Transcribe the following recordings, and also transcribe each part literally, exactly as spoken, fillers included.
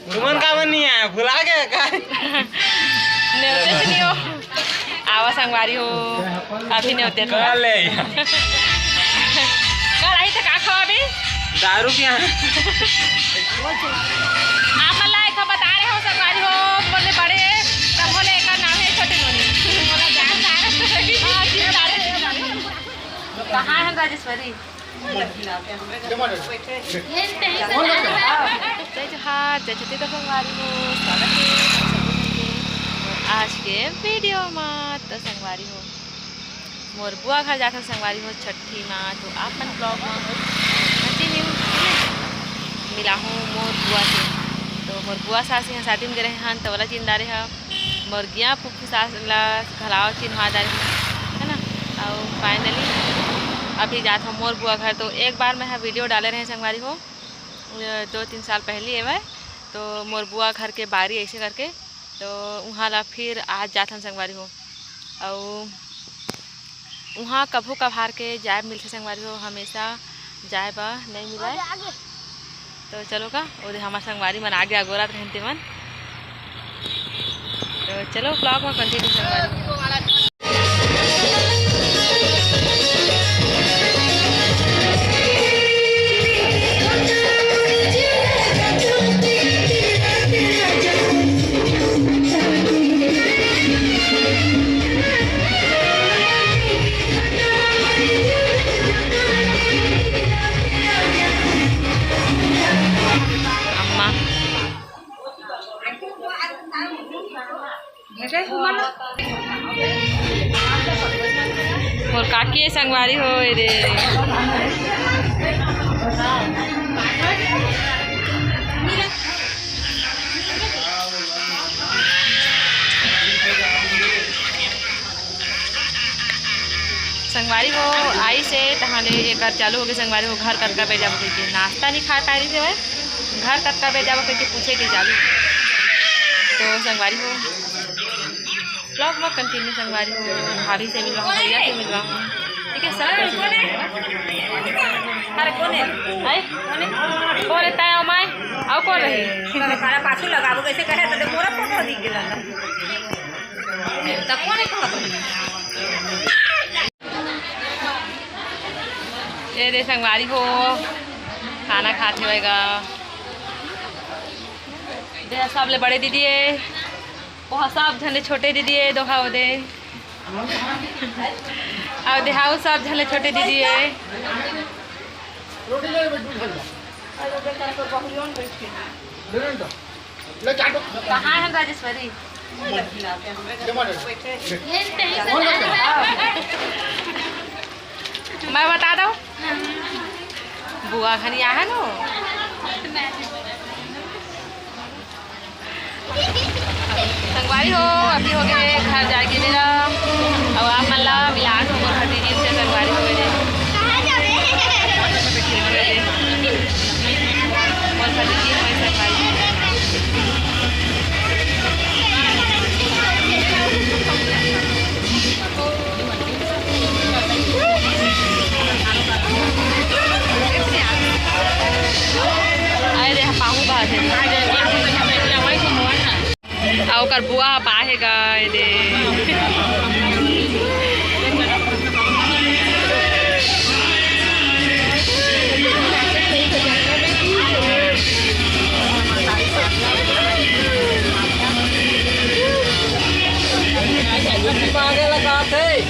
तुमन काबर नहीं आए, भुला गए का? नेवते से नहीं हो। आवा संगवारी हो, अभी नेवते तो। कल ले। कल आई तो का खावा अभी? दारू पिया। आप मन ला एक ठो बता रहे हो संगवारी हो, बोले बड़े, तब बोले एकर नाम है छोटी मोनी। बोला जान दारू। हाँ, जी, दारू, जी, दारू। कहाँ है राजेश्वरी? जय जोहार, जय छत्तीसगढ़ संगवारी हो, स्वागत है आप सभी के आज के वीडियो मा। तो संगवारी हो, मोर बुआ घर जाथन संगवारी हो छट्ठी मा, तो आप मन ब्लॉग मा कंटिन्यू मिलाहूँ मोर बुआ से। तो मोर बुआ सास यहाँ शादी में गए रहे हन, तो वाला चिन डारे हा। मोर गिया फूफू सास ला घलाव चिन्हवा डारे हन, है ना। अउ finally अभी जात हो मोर बुआ घर। तो एक बार मैं ह वीडियो डाले रहे संगवारी हो, अ, दो तीन साल पहली एवं, तो मोर बुआ घर के बारी ऐसे करके, तो उहाँ ला फिर आज जात हन संगवारी हो। अउ उहाँ कभू कभार के जाए मिलथे संगवारी हो, हमेशा जाए बा नहीं मिला। तो चलो का, ओदे हमार संगवारी मन आगे अगोरत रहन ते मन। तो चलो, ब्लॉग में कंटिन्यू संगवारी। अम्मा। मोर काकी है संगवारी हो, ए दे। संगवारी हो, आइस हे, तहाँ ले एकर चालू होगे संगवारी हो, घर कतका बजे जाबो कहिके, नाश्ता नहीं खा पाए रहिस हवय, घर कतका बजे जाबो कहिके पूछे के चालू। तो संगवारी हो, ब्लॉग में कंटिन्यू संगवारी हो, भाभी से मिलवा, भैया से मिलवा, ठीक है, सब कुछ मिलवा। अरे कौन है? आए? कौन है? कौन है? ताया माय? आओ कौन रही? तारा पाछू लगाबो, कैसे कहे तो मोरा फोटो दिख गेला। तब कोने कहत हन? ए दे संगवारी हो, खाना खात हवय गा। दे सब ले बड़े दीदी ए, ओहा सब झन ले छोटे दीदी ए, दोहा ओ दे। अउ दे हाउ सब झन ले छोटे दीदी ए। कहाँ है राजेश्वरी? मैं बता दो, बुआ घनी आहे नो। संगवारी हो, अभी हो गए घर जाए के बेरा। अब आप मन ला मिलान हो मोर भतीजी से, संगवारी हो गए। मोर भतीजी हो संगवारी। अरे, पाहू बात है। आ ओकर बुआ ह पाहे गा, ए दे।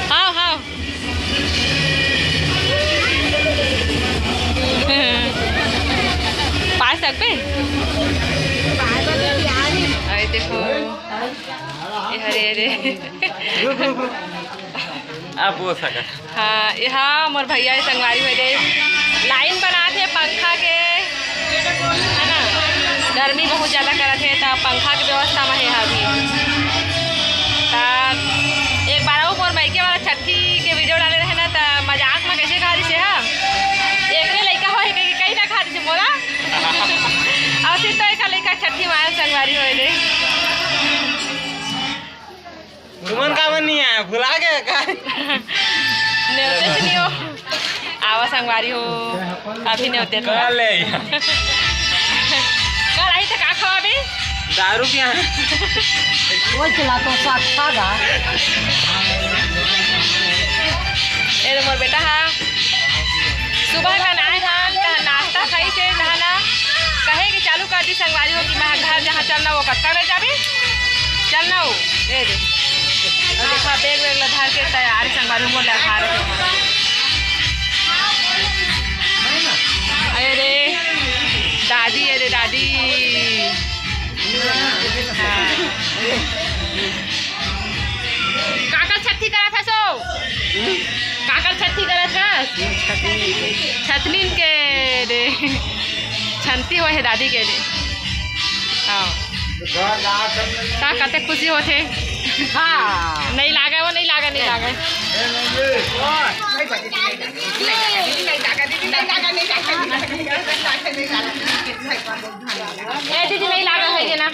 हाँ, हाँ। पाँच तक पे? अरे देखो, ए हरे, अरे। आप बोल सकत। हाँ, ये हाँ, मोर भैया हे संगवारी हो दे। लाइन बनात हे पंखा के, है ना? गर्मी बहुत ज्यादा करत हे, त पंखा के व्यवस्था में हे अभी। त एक बार अउ मोर मायके वाला छट्ठी के वीडियो डाले रहे ना, त मजाक में कैसे कहा रिसे हा, एकरे लइका होए कहीं, कहीं ना कहा रिसे मोला। अउ सिर्फ तो एक लइका छट्ठी माया संगवारी होए दे। तुमन काबर नहीं आए, भुला गए का? नेवते से नहीं हो, आवा संगवारी हो, अभी नेवते तो। कल ले। कल आई तो का खावा अभी? दारू पिया। वो चला तो साथ खागा। ए रे मोर बेटा हा, सुबह का नाय हाल, तह नाश्ता खाई से, तह ना कहे कि चालू कर दी संगवारी हो कि मैं घर जहाँ चलना वो कत्ता ले जाबी, चलना हो। ए रे, अउ देखा, बैग वैग ला धर के तैयार संगवारी हो, मोर ले खा रहे हो। अरे दादी, अरे दादी। हाँ। काकर छट्ठी करत हस ओ? काकर छट्ठी करत हस? छतनीन के रे। छंती होय हे दादी के रे। हाँ। का कते खुशी होथे? हाँ। नहीं लागे वो, नहीं लागे, नहीं लागे। ए दीदी, नहीं लागे है ये ना।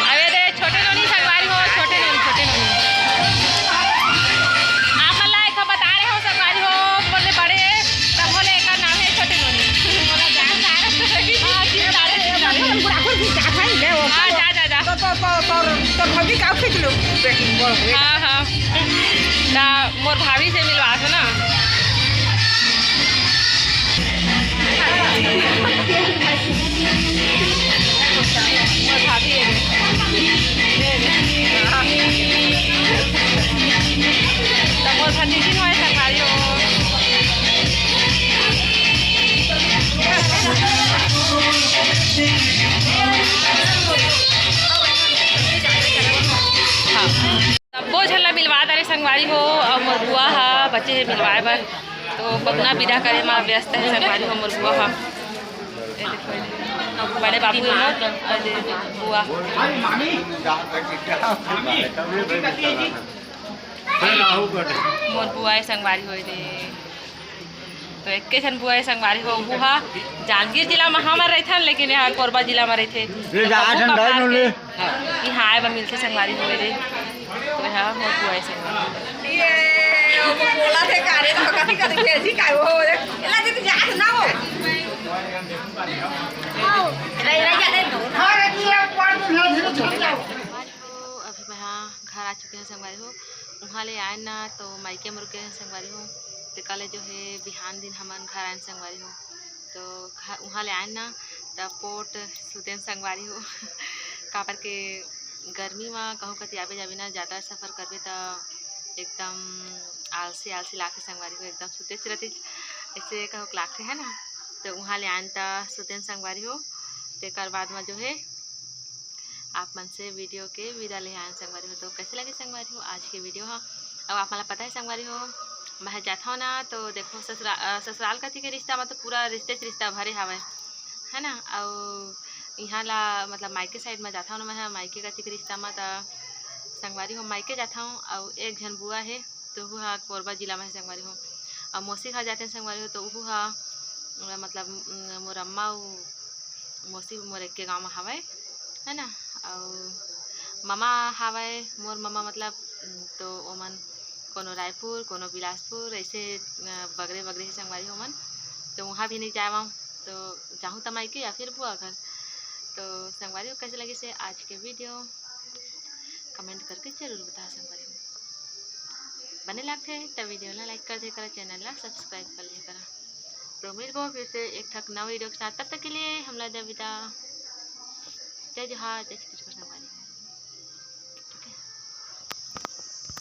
अरे दे, छोटे नोनी संगवारी हो, छोटे नोनी, छोटे नोनी। आप मन ला एक ठो बता रहे हो संगवारी हो, बोले बड़े, तब बोले एकर नाम है छोटे नोनी। हाँ, चिन्ह डाले, चिन्ह डाले। हाँ, जा, जा, जा। तो, तो, तो, तो, तो भौजी का खींच लो। हाँ, हाँ। ना, मोर भाभी से मिलवा दो ना। मोर भाभी है। हाँ। तो मोर भतीजी नो है संगवारी हो। हाँ। सब्बो झन ला मिलवा डारे संगवारी हो, अउ मोर बुआ हा बचे हे मिलवाए बर, तो बबना विदा करे मा व्यस्त हे संगवारी हो मोर बुआ हा। ए देखो, बड़े बाबू हे मोर, अउ ये बुआ। मोर बुआ हे संगवारी हो, ये दे। तो एके झन बुआ हे संगवारी हो, वो हा जांजगीर जिला में हमर रहिथन, लेकिन यहाँ कोरबा जिला में रहिथे। ये तो जा बबू ठंडा का है नोले। इहाँ आए बर मिलथे संगवारी हो रे। तो यहाँ मोर बुआ हे संगवारी। ये वो बोला थे का रे, तो कथी कथी भेजी का वो रे। एला दीदी जात ना हो। रह, रह जा दे। अभी मैं हाँ घर आ चुके हैं संगवारी हो। उहाँ ले आए ना तो मायके में रुके हैं संगवारी हो। तेकर ले जो है बिहान दिन हमन घर आएन संगवारी हो। तो घ-, उहाँ ले आएन ना, त पोट सुतेन संगवारी हो। काबर के गर्मी म कहूँ कति आबे जाबे ना, जादा सफर करबे त एकदम आलसी आलसी लागथे संगवारी हो, एकदम सुतेच रहिथे, अइसे कहूँ लागथे, है ना। तो उहाँ ले आएन त सुतेन संगवारी हो, तेकर बाद म जो हे आप मन से वीडियो के विदा ले आएन संगवारी हो। तो कैसे लगे संगवारी हो आज के वीडियो ह? अब आप मन ला पता है संगवारी हो, मैं जाथव ना तो देखो ससुरा-, अ, ससुराल कति के रिश्ता म तो पूरा रिश्तेच रिश्ता भरे हवय, है ना। अउ इहाँ ला मतलब मायके side म जाथव ना मैं ह, मायके कति के रिश्ता म त संगवारी हो मायके जाथव। अउ एक झन बुआ हे तो वो हा कोरबा जिला म हे संगवारी हो। अउ मौसी घर जाथे संगवारी हो तो वो हा मतलब मोर अम्मा अउ मौसी मोर एके गाँव म हवय, है ना। अउ ममा हवय, मोर ममा मतलब, उम, तो ओमन कोनो रायपुर, कोनो बिलासपुर, अइसे, अ, बगरे बगरे हे संगवारी हो मन। तो उहाँ भी नइ जावंव, तो जाहूँ त मायके या फिर बुआ घर। तो संगवारी हो, कैसे लगिस हे आज के वीडियो, comment करके जरूर बताओ संगवारी हो। बने लागथे त वीडियो ला like कर दे करा, channel ला subscribe कर ले करा। तो मिलबो फिर से एक ठक नवा वीडियो के साथ, तब तक के लिए हमला दे विदा। जय जोहार, जय छत्तीसगढ़।